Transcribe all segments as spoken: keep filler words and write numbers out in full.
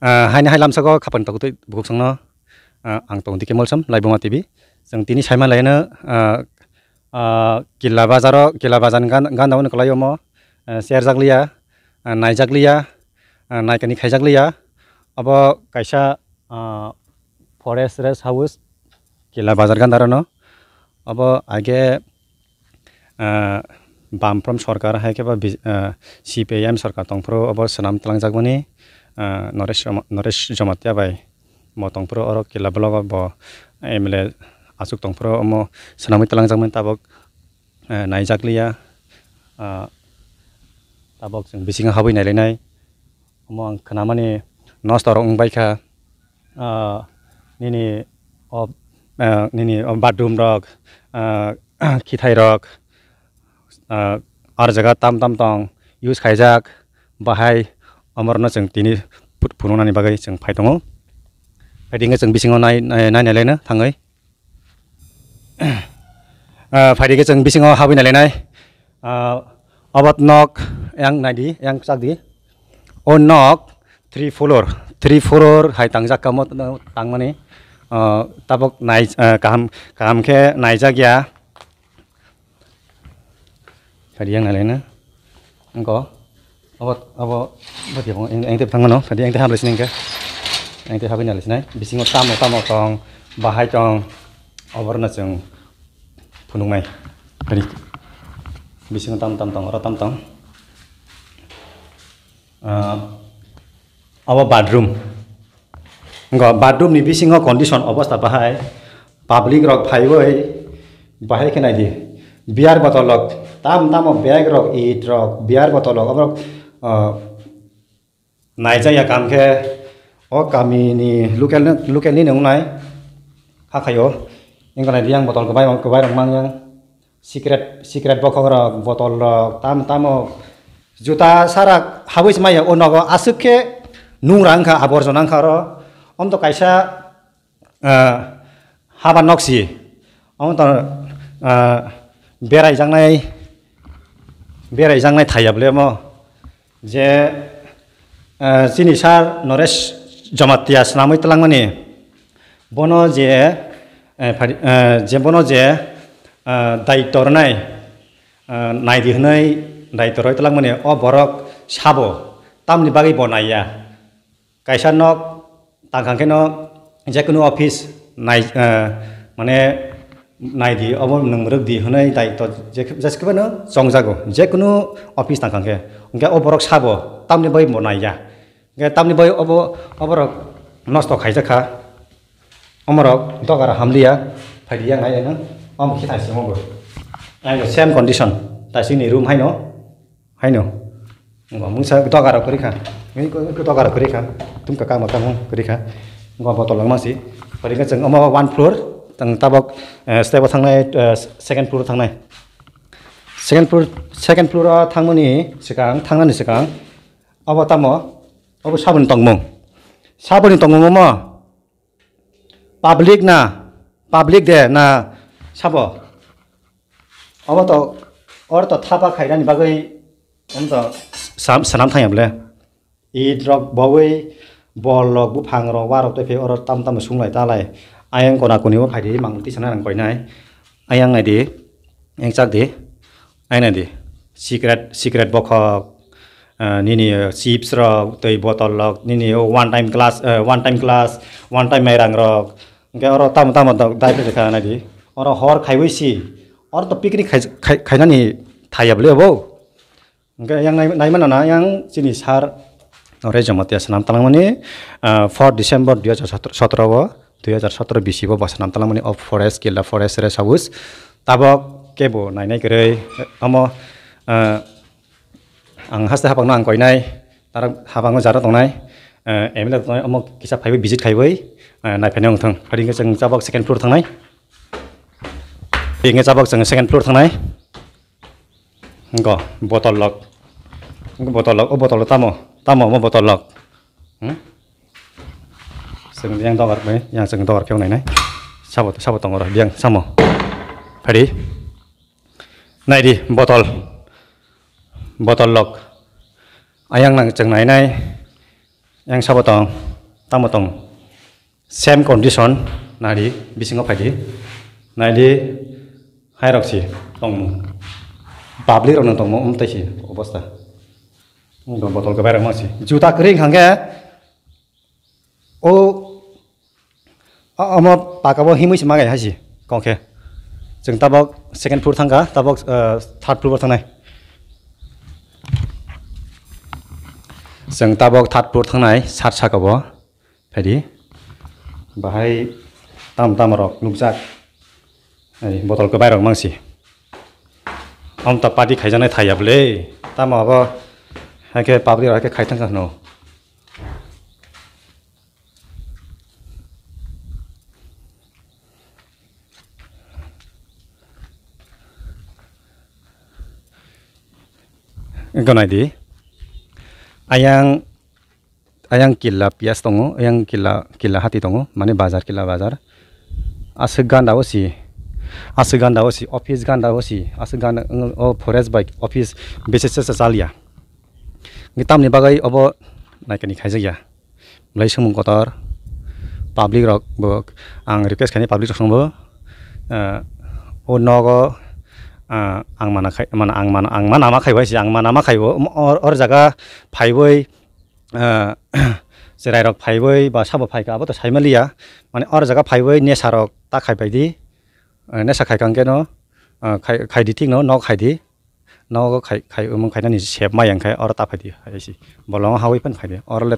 Ah, haini hai lamsao khapang tokotwi bukhuk songno, ah, ang tong dike molsom Laibuma T V. Chwng tini saima laino, ah, ah, Killa Bazaro, Killa Bazar gan-, ganda hwnwi kwlai omo, ah, cherjak liya, ah, naijak liya, ah, naikani khaijak liya. Obo kaisa, ah, forest rest house Killa Bazar ganda rono. Obo age, ah, Bamfront sorkar hai khe ba bi-, ah, C P I M sorkar tongphuru obo swnam twlangjakmani, ah, Naresh Joma-, Naresh Jomatia bai bo tongphuru oro Killa block o bo M L A aswk tongphuru omo swnamwi twlangjakmani tabuk, ah, naijak liya, ah, tabuk chwng bisingo habwi nailainai. Omo ang khnamani nosto rok wng bai kha, ah, nini o, ah, nini o bathroom rok, ah, khithai rok, ah, ar jaga tam tam tong use khaijak, bahai omorno chwng tini phut-, phunuknani bagwi chwng phai tongo. Phaidi hwnkhe chwng bisingo nai, nai, nainai laino thangwi. Ah, phaidi khe chwng bisingo habwi nailainai. Ah, obo nok yang naidi, yang chakdi. O nok three floor, three floor hai tangjak kamo tangmani. Ah, tabuk nai, ah, kaham, kaham khe naijak ya. Phaidi yang nalaina. Engko. Abo, abo, abo dia bang, eng, engte thangmano, phaidi engte hablai sinai engke. Engte habwi nalai sinai. Bisingo tamo, tamo tong, bahai tong. Oborno chwng phunuknai. Phaidi. Bisingo tam, tam tong, oro tam tong. Ah, abo bathroom. Engko bathroom ni bisingo condition obostha bahai. Public rok phaiwi bahai khe naidi. Beer bottle rok tam tamo bag rok, it rok, beer bottle rok oborok, ah, naijak ya kaham khe o kami ni local, local ni nungnai hakhaio. Engko naidi yang bottle kwbai rok, kwbai rok manjak. Cigarette, cigarette bokhok rok, bottle rok, tam tamo juta sarak habwi se maya o nogo aswk khe nungra wngkha, aborjona wngkha oro. Omto kaisa, ah, haba noksi. Omto, ah, berai jaknai, berai jaknai thaiya bole omo. Je, eh, chini sir Naresh Jamatia swnamwi twlangmani, bono je, eh, phari-, eh, je bono je, eh, daityo rwnai, eh, naidi hwnwi daityo rwi twlangmani, o borok sabo tamni bagwi bo naiya. Kaisa nok tangkha khe no jekunu office nai, eh, mane naidi, obo nwng rwk di hwnwi daityo je-, jesekhe no chongjago, jekunu office tangkha khe. Hwnkhe o borok sabo tamni bagwi bo naiya. Hwnkhe tamni bagwi obo, oborok nosto khaijak kha. Omorok dogaro hamliya, phaidi yang nai nang, omo khe thaisimo bo. Ang same condition, taisini room haino. Haino. Ngo mungsa doga rok kwrwi kha. Ngi ko, ko doga rok kwrwi kha. Tum ka kama kamo kwrwi kha. Ngo bottle langma si. Pari kha chwng omo one floor, tang tabok, eh, step o thangnai, eh, second floor thangnai. Second floor, second floor o thangmani swkang, thangnani swkang. Obo tamo, obo saboni tongmung. Saboni tongmung omo. Public na, public de na sabo. Obo to, or to thapa khainani bagwi, om to sam-, sanam thangya bole. It rok bawi, bol rok, buphang rok, wa rok tei phe oro tam tam sunglai talai. Ayang kona kuni bo phaidi mang tisa nang koinai. Ayang nai di, yang chak di. Aina di, cigarette, cigarette bokhok, ah, nini, ah, chips rok, tei bottle rok, nini, oh, one time glass, ah, one time glass, one time mairang rok. Hwnkhe oro tamo tamo dai phai kha nai di. Oro hor khaiwi si. Oro to picnic khai, khai, khainani thaiya bole bo. Hwnkhe yang nai, naimano na yang chini sir Naresh Jamatia swnam talangmani, ah, four December dui hajar sotro o, dui hajar sotro bisi bo bo swnam talangmani of forest, Killa Forest Rest House. Tabok kebo nainai kwrwi, omo, ah, ang haste hapangno ang koinai, tara hapangno jaro tongnai, ah, M L A tongnai, omo kisa phaiwi visit khaiwi, ah, naiphainai wngthong. Phai hwnkhe chwng tabok second floor thangnai. Hwnkhe tabok chwng second floor thangnai. Go, bottle lok. Go, bottle lok. O bottle tamo? Tamo mo bottle lok. Hmm? Seng yang dogar bai, yang seng dogar keu nai nai. Sabo, sabo tong ora, yang samo. Phari. Nai di, bottle. Bottle lok. Ayang nang cheng nai nai. Yang sabo tong. tamo tong. Same condition, naidi, bisingo phaidi. Naidi, hai rok si tongmung. Public rok no tongmo, um, tai si obosta. Wng tong botol kwbai rok ma si. Juta kwrwi hwnkha khe, o, o, omo paka bo himwi se magai hai si, kok khe. Chwng tabok second floor thangkha, tabok, eh, third floor bo thangnai. Chwng tabok third floor thangnai, sat saka bo. Phaidi. Bahai tam tam rok nukjak. Ai, botol kwbai rok mangsi. Amta party khaijaknai thai ya bwle. Tamo abo haikhe public rok haikhe khai thangkha hwno. Gonai di. Ayang Ayang killa piyas tongo, ayang killa, killa hati tongo, mane bazar, killa bazar. Aswk ganda o si, aswk ganda o si, office ganda o si, aswk ganda, o forest bai office bese se chaliya. Ngi tamni bagwi obo naikani khaijakya. Belai swngmung kotor, public rok bo ang request khaini public rok songbo, eh, o nogo, eh, ang mana khai, mana, ang mana, ang mana ma khaibo hai si, ang mana ma khaibo, or, or jaga phaiwi, ah, cherai rok phaiwi ba sabo phaikha abo to saimaliya, mane or jaga phaiwi nesa rok ta khaipai di, ah, nesa khaikha hwnkhe no, ah, khai, khaidi thik no, nok khaidi, nogo khai, khai omo khainani sep maya hwnkhe oro ta phaidi hai si, bolongo hawi phano khaidi, oro le,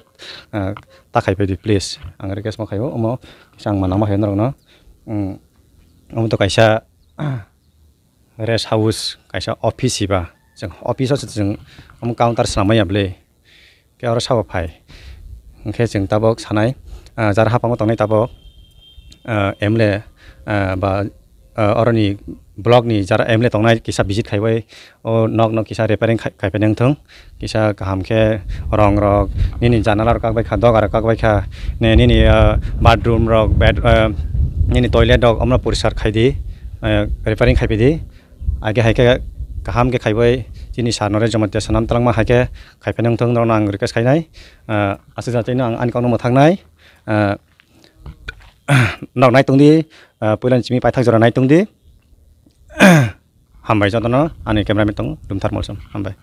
ah, ta khaipai di please, ang request ma khaio, omo kisa ang manama khaio norokno, um, omo to kaisa, rest house kaisa office hiba, chwng office o se chwng omo counter swnam manya bwle, khe oro sabo phai. Hwnkhe chwng tabok sanai, ah, jar haphango tongnai tabok, ah, M L A, ah, ba, ah, oroni block ni jar M L A tongnai kisa visit khaibai, o nok no kisa repairing khai, khaipai nang thung. Kisa kaham khe rong rok, nini janala rok kak bai kha, doga rok kak bai kha, ne nini, ah, bathroom rok, bed, ah, nini toilet rok, omo poriskar khai di, ah, repairing khai di. Age hai khe kaham khe khai bai chini sir no re Jamatia Sanam Talangma hai khe khai phai nang thung, norok no ang request khai nai. Ah, aswk jatwi no ang ani kok no mwthang nai. Ah, nok nai tong di, ah, puila ni simi paithak jora nai tong di. Hambai joto no, ani camera man tong Lumthar Molsom. Hambai.